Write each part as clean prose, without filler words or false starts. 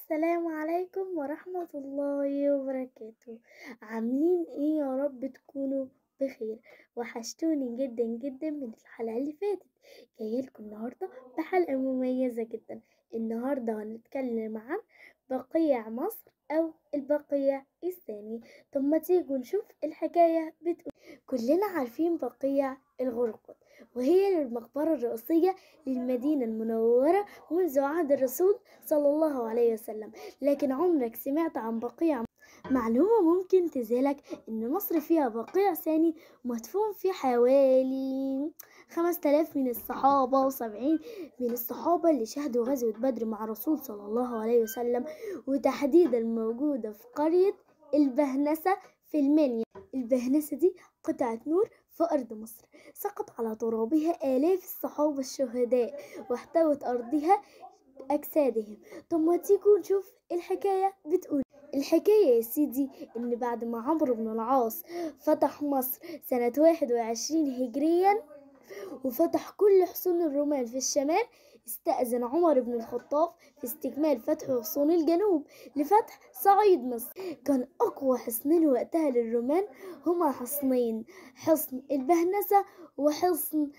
السلام عليكم ورحمة الله وبركاته. عاملين ايه؟ يا رب تكونوا بخير. وحشتوني جدا جدا من الحلقة اللي فاتت. جايلكم النهاردة بحلقة مميزة جدا. النهاردة هنتكلم عن بقيع مصر او البقيع الثاني. طب ما تيجوا نشوف الحكاية بتقول. كلنا عارفين بقيع الغرقد، وهي المقبرة الرئيسية للمدينة المنورة منذ عهد الرسول صلى الله عليه وسلم. لكن عمرك سمعت عن بقيع؟ معلومة ممكن تزالك إن مصر فيها بقيع ثاني مدفون في حوالي 5000 من الصحابة و70 من الصحابة اللي شهدوا غزوة بدر مع الرسول صلى الله عليه وسلم، وتحديدا موجودة في قرية البهنسة في المنيا. البهنسة دي قطعة نور في أرض مصر، سقط على ترابها آلاف الصحابة الشهداء واحتوت أرضها أجسادهم. طب ما تيجوا نشوف الحكاية بتقول. الحكاية يا سيدي إن بعد ما عمرو بن العاص فتح مصر سنة 21 هجريا وفتح كل حصون الرومان في الشمال، استأذن عمر بن الخطاب في استكمال فتح حصون الجنوب لفتح صعيد مصر. كان أقوى حصنين وقتها للرومان هما حصنين، حصن البهنسة وحصن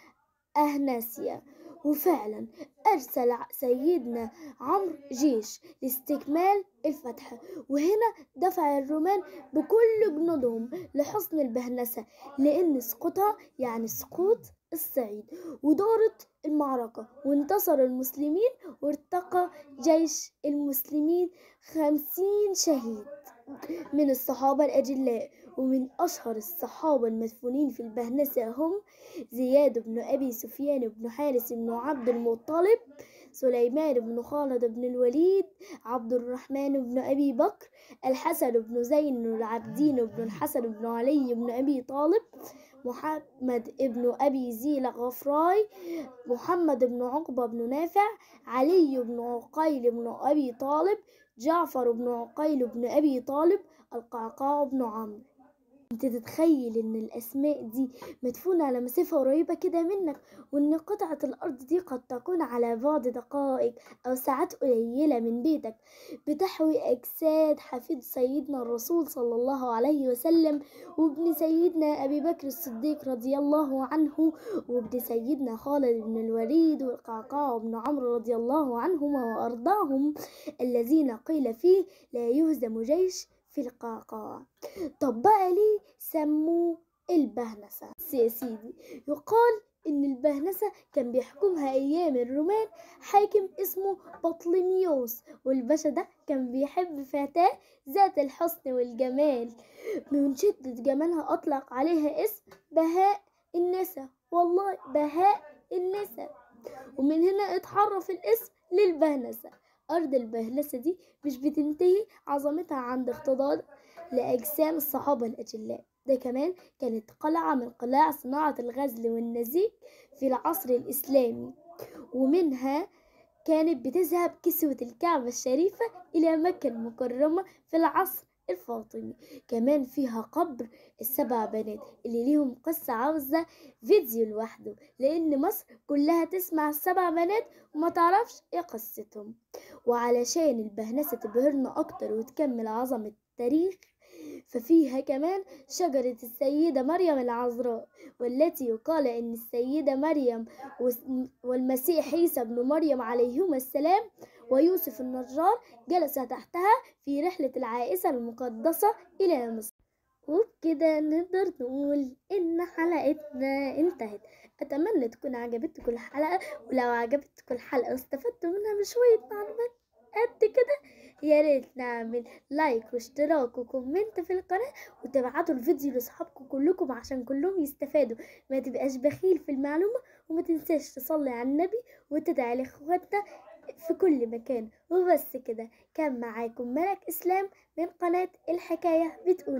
أهناسيا. وفعلا أرسل سيدنا عمرو جيش لاستكمال الفتح، وهنا دفع الرومان بكل جنودهم لحصن البهنسة لأن سقوطها يعني سقوط الصعيد. ودارت المعركة وانتصر المسلمين، وارتقى جيش المسلمين 50 شهيد من الصحابة الأجلاء. ومن أشهر الصحابة المدفونين في البهنسة هم زياد بن أبي سفيان بن حارث بن عبد المطلب، سليمان بن خالد بن الوليد، عبد الرحمن بن أبي بكر، الحسن بن زين العابدين بن الحسن بن علي بن أبي طالب، محمد بن أبي زيل غفراي، محمد بن عقبة بن نافع، علي بن عقيل بن أبي طالب، جعفر بن عقيل بن أبي طالب، القعقاع بن عمرو. انت تتخيل ان الاسماء دي مدفونة على مسافة قريبة كده منك، وان قطعة الارض دي قد تكون على بعد دقائق او ساعات قليلة من بيتك، بتحوي اجساد حفيد سيدنا الرسول صلى الله عليه وسلم، وابن سيدنا ابي بكر الصديق رضي الله عنه، وابن سيدنا خالد بن الوليد، والقعقاع بن عمرو رضي الله عنهما وارضاهم، الذين قيل فيه لا يهزم جيش في القعقاع. طب بقى ليه سموه البهنسة؟ يا سيدي يقال ان البهنسة كان بيحكمها ايام الرومان حاكم اسمه بطليميوس، والباشا ده كان بيحب فتاة ذات الحسن والجمال، من شدة جمالها اطلق عليها اسم بهاء النسا. والله بهاء النسا، ومن هنا اتحرف الاسم للبهنسة. أرض البهنسة دي مش بتنتهي عظمتها عند اختضاد لأجسام الصحابة الأجلاء، ده كمان كانت قلعة من قلاع صناعة الغزل والنسيج في العصر الإسلامي، ومنها كانت بتذهب كسوة الكعبة الشريفة إلى مكة المكرمة في العصر الفاطمي. كمان فيها قبر السبع بنات اللي ليهم قصة عاوزة فيديو لوحده، لأن مصر كلها تسمع السبع بنات وما تعرفش ايه قصتهم. وعلشان البهنسة تبهرنا أكتر وتكمل عظمة التاريخ، ففيها كمان شجرة السيدة مريم العذراء، والتي يقال إن السيدة مريم والمسيح عيسى بن مريم عليهما السلام ويوسف النجار جلس تحتها في رحلة العائسة المقدسة إلى مصر. وبكده نقدر نقول إن حلقتنا انتهت. أتمنى تكون عجبتكم الحلقة، ولو عجبتكم الحلقة واستفدتوا منها بشوية معلومات قد كده، يا ريت نعمل like واشتراك و comment في القناة، وتبعتوا الفيديو لاصحابكم كلكم عشان كلهم يستفادوا. ما تبقاش بخيل في المعلومة، وما تنساش تصلي على النبي وتدعي لاخواتنا في كل مكان. وبس كده، كان معاكم ملك اسلام من قناة الحكاية بتقول.